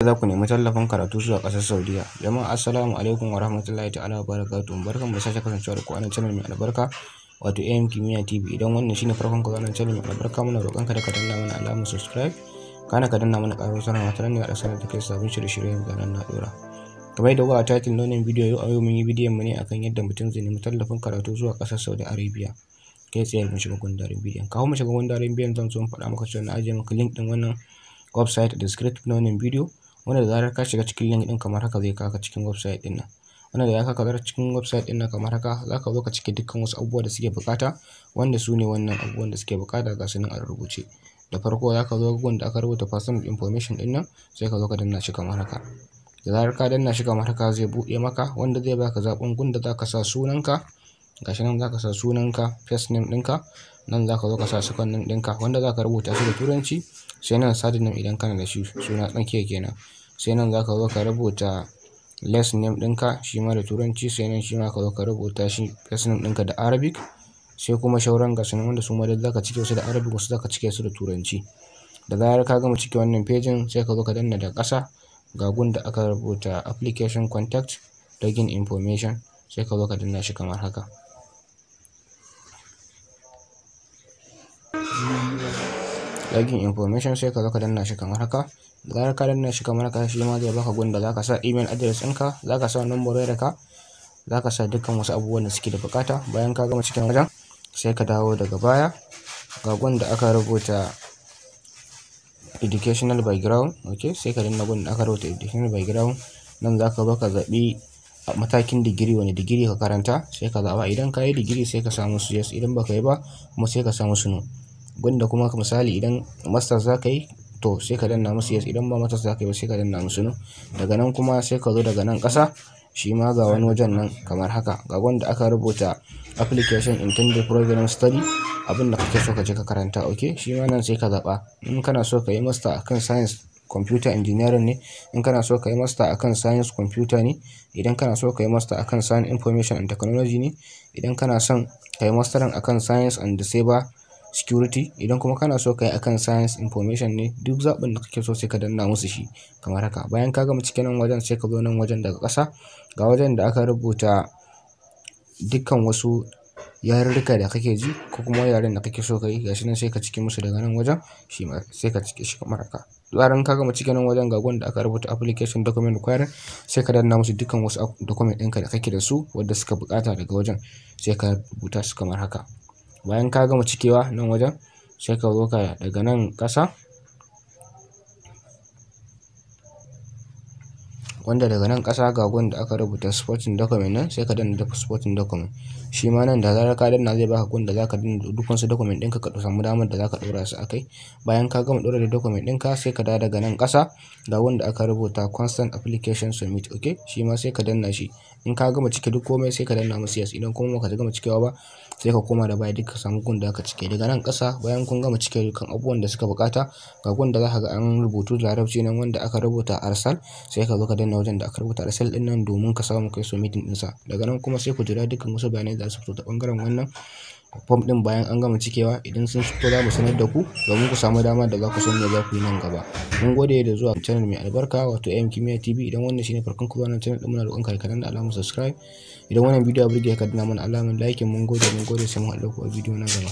Za ku nemi tallafin karatu zuwa ƙasar Saudiyya. Jama'a, assalamu alaikum wa rahmatullahi ta'ala wa barakatuhu. Barkanmu da sake kasancewa da ku a wannan channel mai albarka, wato AM Kimiyya TV. Idan wannan shine farkon ka wannan channel mai albarka, muna roƙon ka da ka danna mana alamar subscribe, kana ka danna mana ƙararrawar sanarwa, ta nan ne a sanar da kai sabbin shirye-shiryen da nan na ɗora. Kamar yadda kuka title na wannan bidiyo, yau a yau mun yi bidiyon mu ne akan yadda mutum zai nemi tallafin karatu zuwa ƙasar Saudi Arabia. Kai tsaye mun shiga gundarin bidiyon. Kafin mu shiga gundarin bidiyon, zan so in faɗa maka cewa na ajiye maka link ɗin wannan website a description na wannan bidiyo, wanda da zarar ka shiga cikin link ɗin kamar haka, zai kawo ka cikin website ɗin nan. Wanda da ya kawo ka cikin website ɗin nan kamar haka, za ka zo ka cike dukkan wasu abubuwa da suke buƙata, wanda su ne wannan abubuwan da suke buƙata, ga su nan a rubuce. Da farko za ka zo gun da aka rubuta personal information ɗin nan, sai ka zo ka danna shi kamar haka. Da zarar ka danna shi kamar haka, zai buɗe maka, wanda zai baka zaɓin gun da za ka sa sunanka. Gashi nan, za ka sa sunanka, first name ɗinka. Nan za ka zo ka sa second name ɗinka, wanda za ka rubuta shi da Turanci. Sai nan third name idan kana da shi, suna tsakiya kenan. Sai nan za ka zo ka rubuta last name ɗinka, shi ma da Turanci. Sai nan shi ma ka zo ka rubuta shi, first name ɗinka da Arabic. Sai kuma shauran ga su nan, wanda su ma duk za ka cike su da Arabic, wasu za ka cike su da Turanci. Da zarar ka gama cike wannan pejin, sai ka zo ka danna da ƙasa, ga gun da aka rubuta application contact login information, sai ka zo ka danna shi kamar haka. Login information, sai ka zo ka danna shi kamar haka. Da zarar ka danna shi kamar haka, shi ma zai baka gun da za ka sa email address ɗinka, za ka sa number wayarka, za ka sa dukkan wasu abubuwan da suke da buƙata. Bayan ka gama cikin wajen, sai ka dawo daga baya, ga gun da aka rubuta educational background. Okay, sai ka danna gun da aka rubuta educational background. Nan za ka zo ka zaɓi matakin digiri, wani digiri ka karanta, sai ka zaɓa. Idan ka yi digiri, sai ka sa musu yes, idan baka yi ba kuma, sai ka sa musu no. Gunda kuma misali idan masters za ka yi, to sai ka danna musu yes, idan ba masters za ka yi ba, sai ka danna musu no. Daga nan kuma sai ka zo daga nan ƙasa, shi ma ga wani wajen nan kamar haka, ga wanda aka rubuta application intended program study, abin da kake so ka je ka karanta. Okay, shi ma nan sai ka zaɓa. In kana so ka yi master akan science computer engineering ne, in kana so ka yi master akan science computer ne, idan kana so ka yi master akan science information and technology ne, idan kana son ka yi master akan science and cyber security, idan kuma kana so ka yi akan science information ne, duk zaɓin da kake so, sai ka danna musu shi kamar haka. Bayan ka gama cike nan wajen, sai ka zo nan wajen daga ƙasa, ga wajen da aka rubuta dukkan wasu yarurruka da kake ji ko kuma yaren da kake so ka yi. Gashi nan, sai ka cike musu daga nan wajen, shi ma sai ka cike shi kamar haka. Zaran ka gama cike nan wajen, ga gun da aka rubuta application document required, sai ka danna musu dukkan wasu document ɗinka da kake da su wanda suka buƙata daga wajen, sai ka rubuta su kamar haka. Bayan ka gama cikewa nan wajen, sai ka zo ka daga nan ƙasa, wanda daga nan ƙasa ga gun da aka rubuta supporting document nan, sai ka danna supporting document. Shi ma nan da zarar ka danna, zai baka gun da zaka danna duk wasu document ɗinka, ka samu damar da zaka ɗora su a kai. Bayan ka gama ɗora da document ɗinka, sai ka dawo daga nan ƙasa, ga gun da aka rubuta consent application submit. Okay, shi ma sai ka danna shi. In ka gama cike duk komai, sai ka danna musu yes. Idan kuma baka gama cikewa ba, sai ka koma da baya duk ka samu gun da aka cike. Daga nan ƙasa, bayan kun gama cike dukkan abubuwan da suka buƙata, ga gun da zaka ga an rubutu da Larabci nan, wanda aka rubuta arsal, sai ka zo ka danna wajen da aka rubuta arsal ɗin nan domin ka samu kai submitting ɗinsa. Daga nan kuma sai ku jira dukkan wasu bayanai da su fito ta ɓangaren wannan form ɗin. Bayan an gama cikewa, idan sun fito, za mu sanar da ku domin ku samu damar da za ku san me za ku yi nan gaba. Mun gode da zuwa channel mai albarka, wato AM Kimiyya TV. Idan wannan shine farkon ku zuwa wannan channel ɗin, muna roƙon ka da ka danna alamar subscribe. Idan wannan bidiyo ya burge ka, danna mana alamar like. Mun gode, mun gode, sai mun haɗu da ku a bidiyo na gaba.